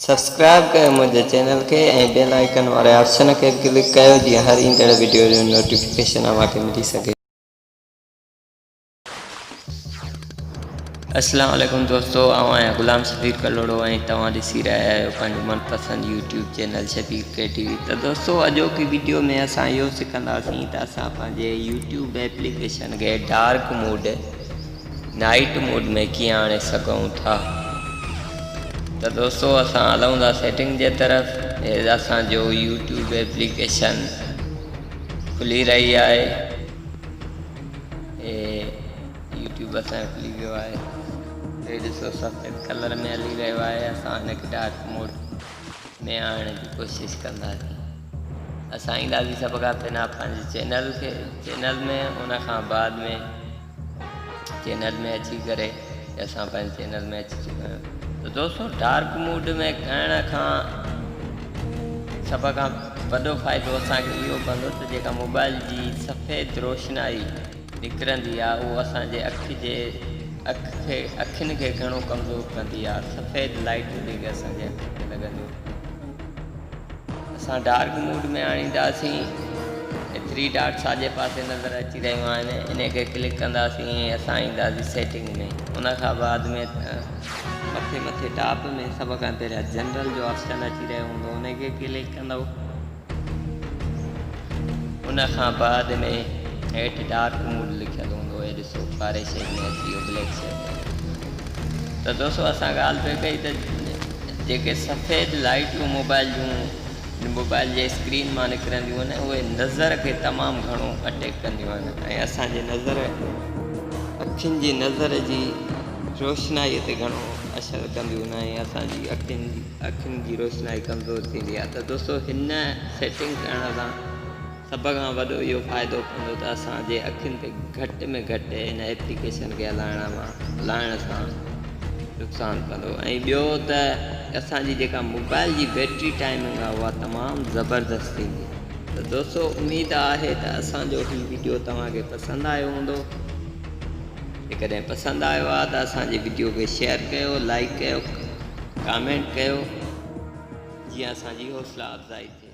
Subscribe ڪيو منهنجي channel کي ۽ بيل آئيڪن واري آپشن کي به ڪلڪ ڪيو جيئن هر ايندڙ وڊيو جو نوٽيفڪيشن اوهان کي ملي سگهي. اسلام عليڪم دوستو آئون آهيان غلام شبير ڪلهوڙو ۽ توهان ڏسي رهيا آهيو پنهنجو من پسند YouTube channel Shabbir K T V ته دوستو اڄوڪي وڊيو ۾ اسان اهو سکنداسين ته اسان پنهنجي يوٽيوب ايپليڪيشن کي ڊارڪ موڊ نائيٽ موڊ ۾ ڪيئن آڻي سگهون ٿا ته دوستو اسان هلون ٿا سيٽنگ جي طرف هي اسان جو يوٽيوب ايپليڪيشن کلي رهي آهي هي يوٽيوب اسان جو کلي ويو آهي هي ڏسو سفيد ڪلر ۾ هلي رهيو آهي اسان هن کي ڊارڪ موڊ ۾ آڻڻ جي ڪوشش ڪنداسين. اسان اينداسين سڀ کان پهريان پنهنجي چينل کي چينل ۾ ان کان بعد ۾ چينل ۾ اچي ڪري اسان پنهنجي چينل ۾ اچي چڪا آهيون ته دوستو ڊارڪ موڊ ۾ ڪرڻ کان سڀ کان وڏو فائدو اسانکي اهو پوندو ته جيڪا موبائل جي سفيد روشنائي نڪرندي آ اهو اسان جي اک جي اک کي اکين کي گهڻو ڪمزور ڪندي آ سفيد لائٽون جيڪي اسان جي اکين کي لڳنديون اسان ڊارڪ موڊ ۾ آڻينداسين ٿري ڊاٽ ساڄي پاسي نظر اچي رهيون آهن ان کي ڪلڪ ڪنداسين ۽ اسان اينداسين سيٽنگ ۾ ان کان بعد ۾ مٿي مٿي ٽاپ ۾ سڀ کان پهريان جنرل جو آپشن اچي رهيو هوندو ان کي ڪلڪ ڪندو ان کان بعد ۾ هيٺ ڊارڪ موڊ لکيل هوندو هي ڏسو ڪاري شيڊ ۾ اچي ويو بليڪ شيڊ ۾ ته دوستو اسان ڳالهه پئي ڪئي ته جيڪي سفيد لائٽون موبائل جون موبائل جي اسڪرين مان نڪرنديون آهن اهي نظر کي تمام گهڻو اٽيڪ ڪنديون آهن ۽ اسان جي نظر اکين جي نظر جي روشنائي تي گهڻو اثر ڪنديون آهن ۽ اسان جي اکين جي اکين جي روشنائي ڪمزور ٿيندي آهي ته دوستو هن سيٽنگ ڪرڻ سان سڀ کان وڏو اهو فائدو پوندو ته اسان جي اکين تي گهٽ ۾ گهٽ هن ايپليڪيشن کي هلائڻ مان هلائڻ سان نقصان پوندو ۽ ٻيو ته اسان جي جيڪا موبائل جي بيٽري ٽائمنگ آهي اها تمام زبردست ٿيندي ته دوستو اميد آهي ته اسان جو هي وڊيو توهان کي پسند آيو هوندو جيڪڏهن پسند آيو آهي ته اسان جي وڊيو کي شيئر ڪيو لائيڪ ڪيو ڪامينٽ ڪيو جيئن اسان جي حوصلا افزائي ٿئي.